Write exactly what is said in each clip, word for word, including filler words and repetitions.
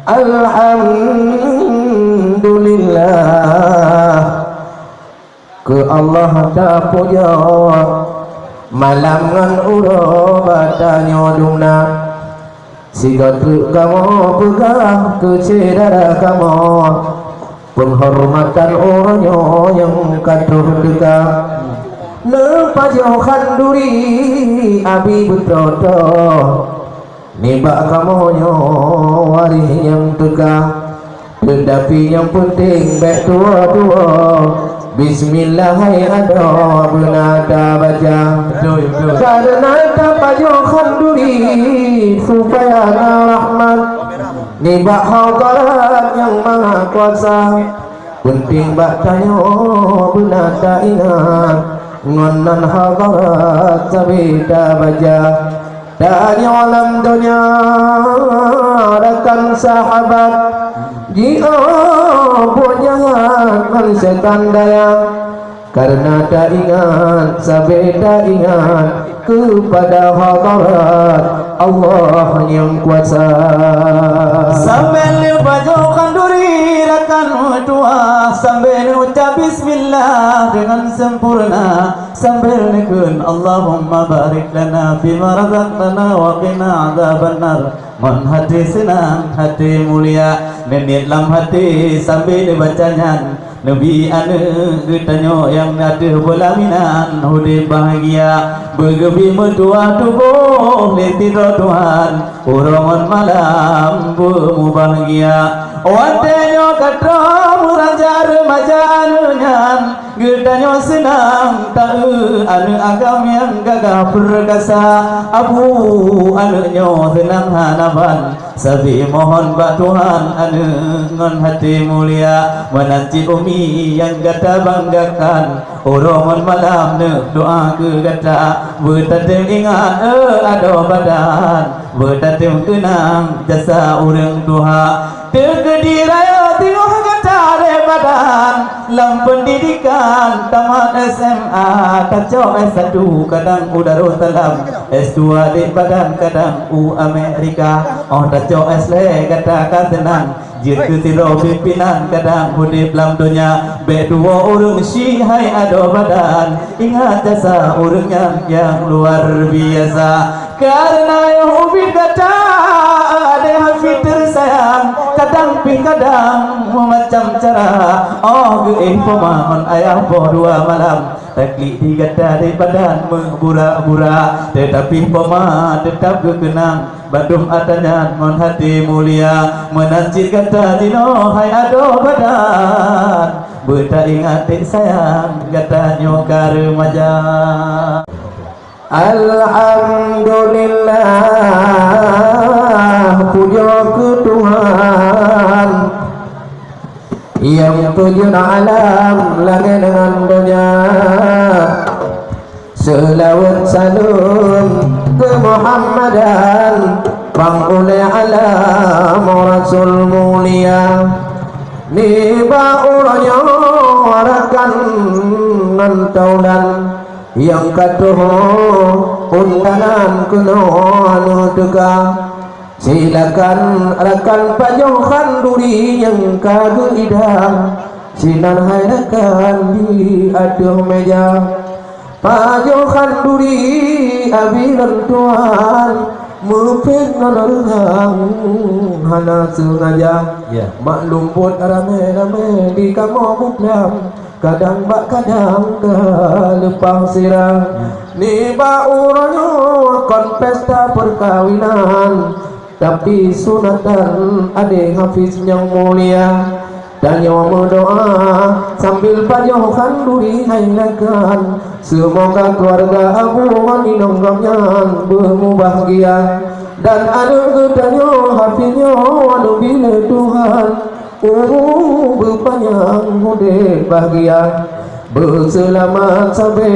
Alhamdulillah, keu Allah tapujoe, malam ngon uroe bak tanyoe dumna. Sigoe treuk kamoe peugah keu syedara kamoe, peunghormatan uroenyoe nyang ka troh teuka. Neupajoh khanduri abi beutôi-toi, nibak kamoe nyoe waréh nyang teuka. Teutapi nyang peunteng bék tuwoe-tuwoe, bismillah hai adoe beuna tabaca. Beutôi, beutôi. Kareuna tapajoh khanduri supaya na rahmat nibak hadarat Nyang Mahakuasa. Peunteng bak tanyoe beuna taingat, ngon nan hadarat sabe tabaca. Tanyoe lam donya rakan sahabat, jiôh buet jahat ngon seutan dayang. Kareuna taingat, sabe taingat keupada hadarat Allah Nyang Kuasa. Sambil neupajoh khanduri rakan meutuah, sambil neuucap bismillah deungon sempurna, sambil neukheun, "Allahumma barik lana fima razaqtana wa qina adzabannar." Ngon hati seunang, hati mulia, neuniet lam hati sambil neubaca nyan. Neubi aneuëk geutanyoe nyang ateueh peulaminan udeb bahgia, beugeubi meutuah tuboh lé sidroe Tuhan, uroe ngon malam beumubahgia. Watée nyoe ka troh meuraja reumaja aneuëk nyan, geutanyoe seunang taeu aneuëk agam nyang gagah peurkasa. Abu aneuëk nyoe seunang hana ban, Sabe mohon bak Tuhan aneuëk ngon hati mulia, meunan cit umi nyang gata banggakan. Uroe ngon malam neuk doa keu gata, beutatem ingat, eh, adoe badan, beutatem keunang jasa ureuëng tuha. Teukeudi rayeuk teungoh gata lé badan, lam peundidikan tamat S M A, tacok S satu kadang u Darussalam, S dua di Badan kadang u Amerika. Óh tacok S lhée gata ka seunang, jeuet keu sidroe pimpinan kadang udeb lam donya. Bék tuwoe ureuëng syik hai adoe badan, ingat jasa ureuëng nyan nyang luar biasa. Kareuna yoh ubit gata, adé Hafid teusayang, kadang pih kadang meumacam cara. Óh geuéh poma ngon ayah poh dua malam, taklik di gata di badan meubura-bura, teutapi poma teutap geukeunang. Bandum atra nyan ngon hati mulia, meunan cit gata jinoe hai adoe badan, beutaingat dek sayang gata nyoe ka reumaja. Alhamdulillah, pujoe keu Tuhan, nyang peujeuet alam langét ngon donya. Seulaweuet saleuem keu Muhammadan, pangulée alam Rasul mulia. Nibak uroe nyoe rakan ngon taulan, nyang ka troh undangan keunoe neuteuka. Silakan rakan pajoh khanduri nyang ka geuidang, sinan hai rakan di ateueh meja. Pajoh khanduri abi lôn tuan, meupéng ngon reungang hana seungaja. Ya. Maklum buet ramé-ramé di kamoe buklam, kadang bak kadang ka leupah sira. Ya. Nibak uroe nyoe kon pesta peukawinan, tapi sunatan adé Hafiz nyang mulia. Tanyoe meudoa sambil pajoh khanduri hai rakan. Seumoga keuluwarga Abu ngon inong gobnyan beumubahgia. Dan aneuëk geutanyoe Hafiz nyoe neubi lé Tuhan umu beupanyang udeb bahgia. Beuseulamat sabe,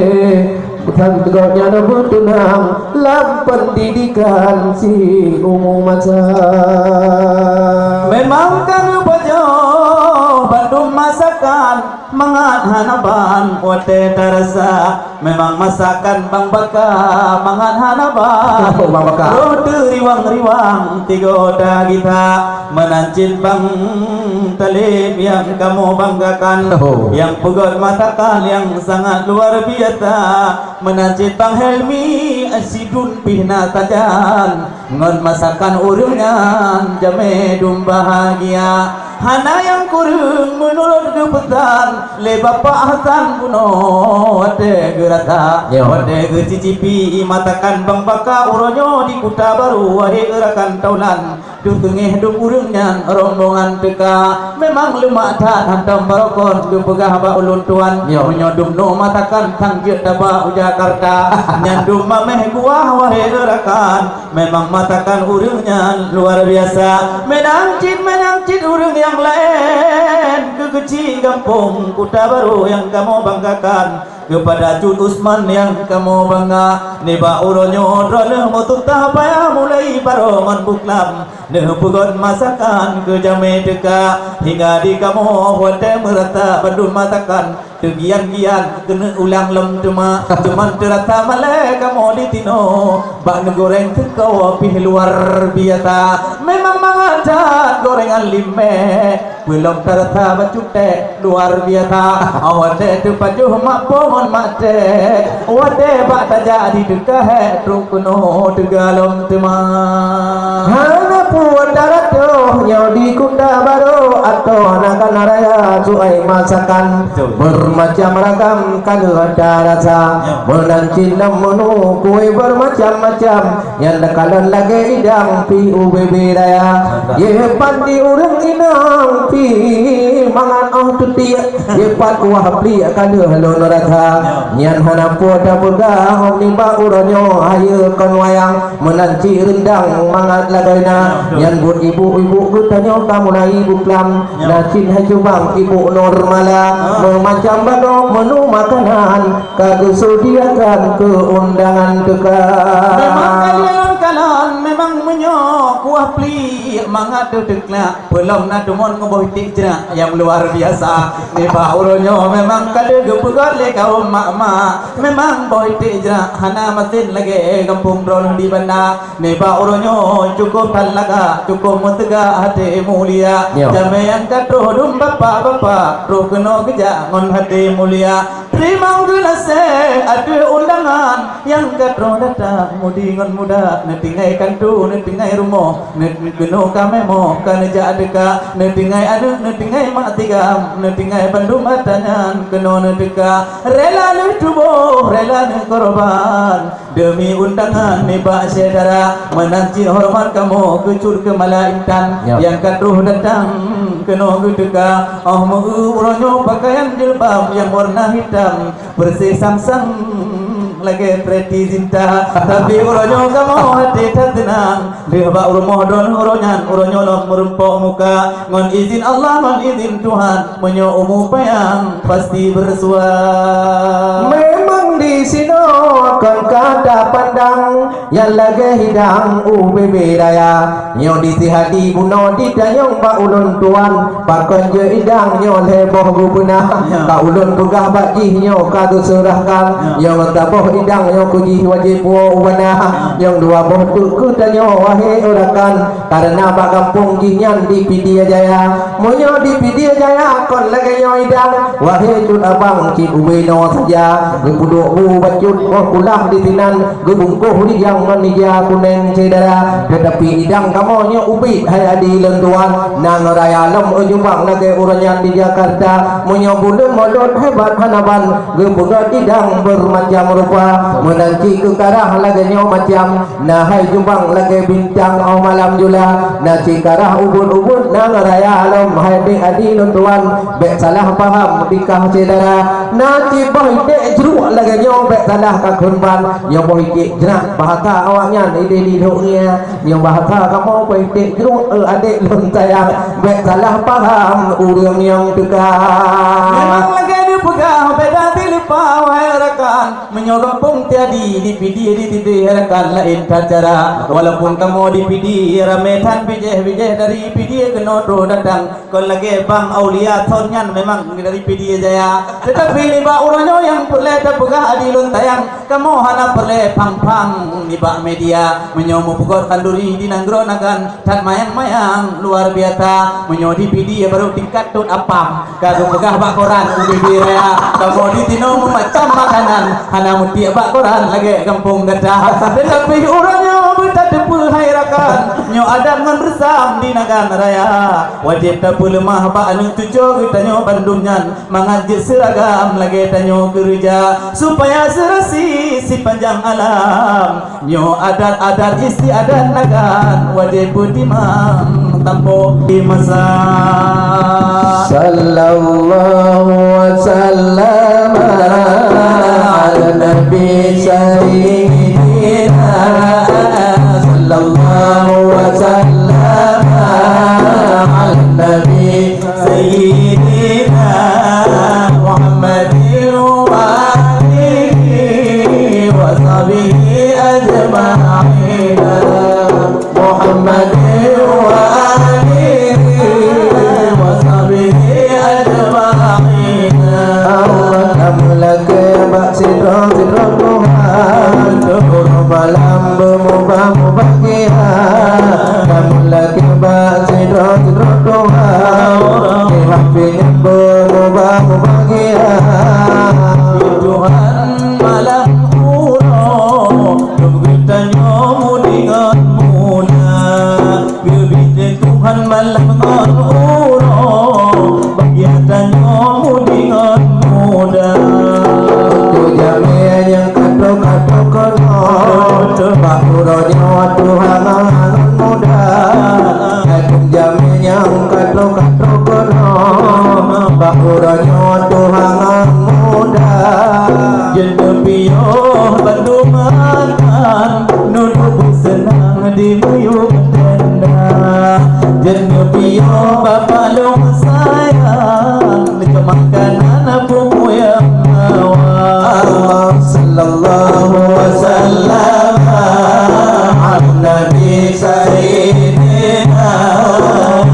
dan gobnyan beutunang lam peundidikan siumu masa. Memang ka neupajoh bandum masakan, Mangat hana ban watée tarasa, memang masakan Bang Baka mangat hana ban. Oh, Bang Baka. Roh teuriwang-riwang tigo ta gita, meunan cit Bang Taleb nyang kamoe banggakan, oh, nyang peugöt masakan nyang sangat luar biasa, meunan cit Bang Helmi sidun pih na sajan. Ngon masakan ureuëng nyan jamé dum bahagia. Hana nyang kureueng meunurot geupeusan lé Bapak Hasan bunoe watée geurasa. Yo. Watée geucicipi masakan Bang Baka uroe nyoe di Kuta Baru, wahé rakan taulan. Deuh teungoh dum ureuëng nyan rombongan teuka. Memang leumak that hantom barokon geupeugah bak ulôn tuan. Yo. Meunyoe dum noe masakan sang jeuet taba u Jakarta. Nyan dum mameh kuah wahé rakan. Memang masakan ureuëng nyan luar biasa. Meunan cit, meunan cit ureuëng nyang laén keu keuchik gampông Kuta Baru nyang kamoe banggakan. Keupada Cut Usman nyang kamoe bangga. Nibak uroe nyoe droeneuh meutuntah payah mulai barô ngon buklam. Neupeugöt masakan keu jamé teuka. Hingga di kamoe watée meurata bandum masakan. Teugian-gian keuneuk ulang lom teuma, cuman teurasa malée kamoe di tinoe. Bak neugoreng teuka pih luar biasa. Memang mangat that gorengan limé, peulom teurasa bacut teh luar biasa. Watée teupajoh mak po ngon mak teh, watée bak tajak di teuka hék trok keunoe teuga lom teuma. Hana peue taratoh nyoe di Kuta Baru atau hana kana raya suai masakan. Betul. Bermacam ragam ka lheueh tarasa. Ya. Meunan cit lom meunue kue bermacam-macam. Nyang takalon lagée idang pih ubé-bé raya. Mantap. Ye pat di ureuëng inong pih mangat óh tutiek. Ye pat kuah pliek ka lheueh lôn rasa. Ya. Nyan hana peue tapeugah nibak uroe nyoe hayeue kon wayang. Meunan cit reundang mangat lagoina. Ya, betul. Nyan buet ibu-ibu geutanyoe ka mulai buklam. Ya. Na cit hai cubang ibu Nurmala. Ah. Meumacam bagoe menu makanan ka geuseudiakan keu undangan teuka. Memang kalian kalon, memang meunyoe kuah pliek mangat teuteuk lak. Peulom na deungon ngon boh iték jrak nyang luar biasa. Nibak uroe nyoe memang ka lheueh geupeugöt lé kaum mak-mak. Memang boh iték jrak hana masen lagée gampông droeneuh di banda. Nibak uroe nyoe cukôp that lagak, cukôp meuteuga até mulia. Yo. Jamé nyang ka troh dum bapak-bapak, troh keunoe geujak ngon até mulia. Teurimong geunaséh ateueh undangan nyang ka troh datang, mudi ngon muda, neutinggai kantô, neutinggai rumoh, neu-, keunoe ka meumoh ka neujak teuka, neutinggai aneuëk, neutinggai mak tigam, neutinggai bandum atra nyan keunoe neuteuka. Rela lheueh tuboh, rela lheueh korban. Demi undangan nibak syedara, meunan cit horeumat kamoe keu Cut Keumala Intan. Ya. Nyang ka troh datang keunoe geuteuka. Óh meu-eu uroe nyoe pakaian jilbab nyang warna hitam, beureuséh sang-sang lagée Preity Zinta. Tapi uroe nyoe kamoe até that teunang. Lheueh bak rumoh droeneuh uroe nyan, uroe nyoe lom meurumpok muka. Ngon izin Allah, ngon izin Tuhan, meunyoe umu panyang pasti beureusuwa. Memang di sinoe kon ka tapandang nyang lagée hidang ubé-bé raya. Nyoe di Sihadi bunoe jitanyong bak ulôn tuan, pakon jeuet idang nyoe lhée boh geupeuna. Ya. Ka ulôn peugah bak jih nyoe ka geuseurahkan. Ya. Nyoe meusaboh idang nyoe keu jih wajéb woe u banda. Ya. Nyang dua boh teuk keu tanyoe wahé rakan, kareuna bak gampông jih nyan di Pidie Jaya. Meunyoe di Pidie Jaya kon lagée nyoe idang, wahé cut abang cit ubé noe saja. Geupeuduek bu bacut boh kulah di sinan, geubungkoh rijang ngon ija kuneng syedara. Teutapi idang kamoe nyoe ubit hai adi lôn tuan, nang raya lom ujubang lagée uroe nyan di Jakarta. Meunyoe buleuen Molot hebat hana ban, geupeugöt idang beureumacam rupa. Meunan cit keu karah lagée nyoe macam, na hai jubang lagée bintang óh malam jula. Na cit karah ubeuet-ubeuet nang raya lom hai dék adi lôn tuan, bék salah paham di kah syedara. Na cit boh iték jruek lagée nyoe bék salah kakheun ban, nyoe boh iték jrak bahasa awaknyan idéh di lhok ngieng. Nyoe bahasa kamoe peuiték jruek, eh, adék lôn sayang, bék salah paham ureuëng nyang teuka. Memang lagée neupeugah beda tileupah wahai rakan. Meunyoe gampông Tiadi di Pidie dititée rakan laén that cara. Walaupun kamoe di Pidie ramé that bijéh-bijéh dari Pidie keunoe troh datang. Kon lagée Bang Aulia thon nyan memang dari Pidie Jaya. Teutapi nibak uroe nyoe nyang peureulée tapeugah adi lôn tayang, kamoe hana peureulée phang-phang nibak media. Meunyoe mupeugot khanduri di nanggroe Nagan, that mayang-mayang luar biasa. Meunyoe di Pidie barô tingkat tot apam. Ka geupeugah bak koran ubé-bé raya, kamoe di tinoe meumacam makanan, hana meutiek bak koran lagée gampông gata. Teutapi uroe nyoe beutateupeue hai rakan, nyoe adat ngon reusam di Nagan Raya. Wajéb tapeuleumah bak aneuëk cucoe geutanyoe bandum nyan, mangat jeuet seuragam lagée tanyoe keureuja, supaya seurasi sipanjang alam. Nyoe adat-adat istiadat Nagan wajéb beutimang tanpa di masa. Sallallahu wasallam ala nabi sayyidina. Sallallahu wasallam ala nabi sayyidina Muhammadin wa alihi wa sahbihi ajma'in. Muhammadin wa alihi wa sahbihi ajma'in. Allah, kamu lagi bak sidroe-sidroe Tuhan, uroe malam beumubah-mubah kiah. Kamu lagi bak sidroe-sidroe Tuhan, di hati nyang beumubah-mubah kiah. Tuhan malam uroe, dum geutanyoe mudi ngon muda. Geubi lé Tuhan malam ngon uroe, bahagia tanyoe mudi ngon muda. Teungku jamé nyang ka troh-ka troh keunoe, bak uroe nyoe Tuhan ngon muda. Teungku jamé nyang ka troh-ka troh keunoe, bak uroe nyoe Tuhan ngon muda. Jeuet neupiôh bandum matan, nuduek beuseunang di miyueb tenda. Jeuet neupiôh bapak lôn sayang, keu makanan pupuk nyang mawah. Sallallahu wasallam ala nabi sayyidina.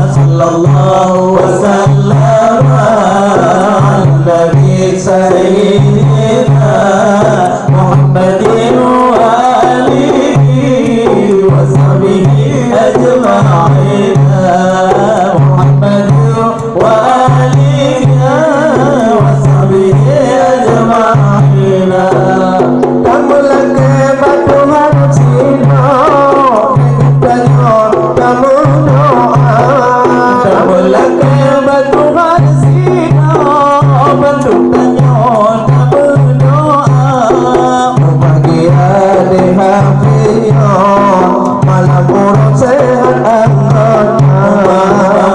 Sallallahu wasallam ala nabi sayyidina. Muhammadin wa alihi wa sahbihi ajma'in. Muhammadin wa alihi wa sahbihi ajma'in. Kamu lagi batu harus sinoe, tanyoe kamu doa. Kamu lagi batu harus sinoe, bantu tanyoe Meubahagia di hati nyoe, malam uroe sehat anggota.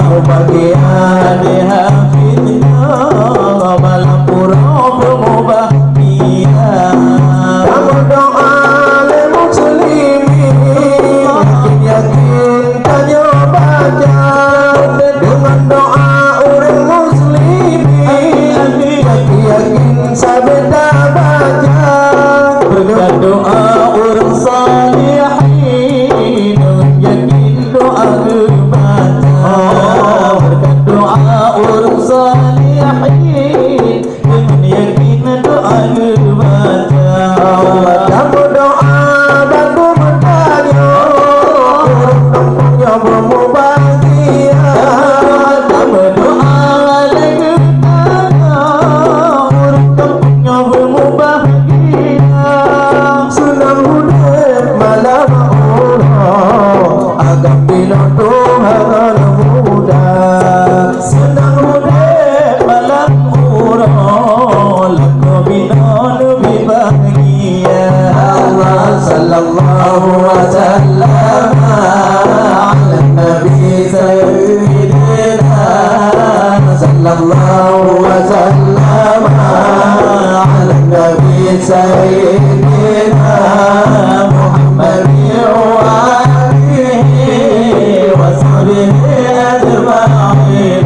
Meubahagia di hati nyoe, malam uroe beumubahagia. Kamu doa lé muslimin, yakin-yakin tanyoe baca deungon doa ureuëng muslimin, yakin-yakin sabe tabaca. Beureukat doa ureuëng salihin, yakin doa geubaca. Beureukat doa ureuëng salihin, deungon yakin doa geubaca. Allah tameudoa bak geutanyoe, ureuëng kampung nyoe beumubahagia. Tameudoa lé geutanyoe, ureuëng kampung nyoe beumubahagia. Seunang udeb malam uroe, agam binoe tuha ngon muda. Seunang udeb malam uroe, lakoe binoe leubeh bahagia. Allah sallallahu wasallam ala nabi sayyidina. Sallallahu wasallam ala nabi sayyidina Muhammadin wa alihi wa sahbihi ajma'in.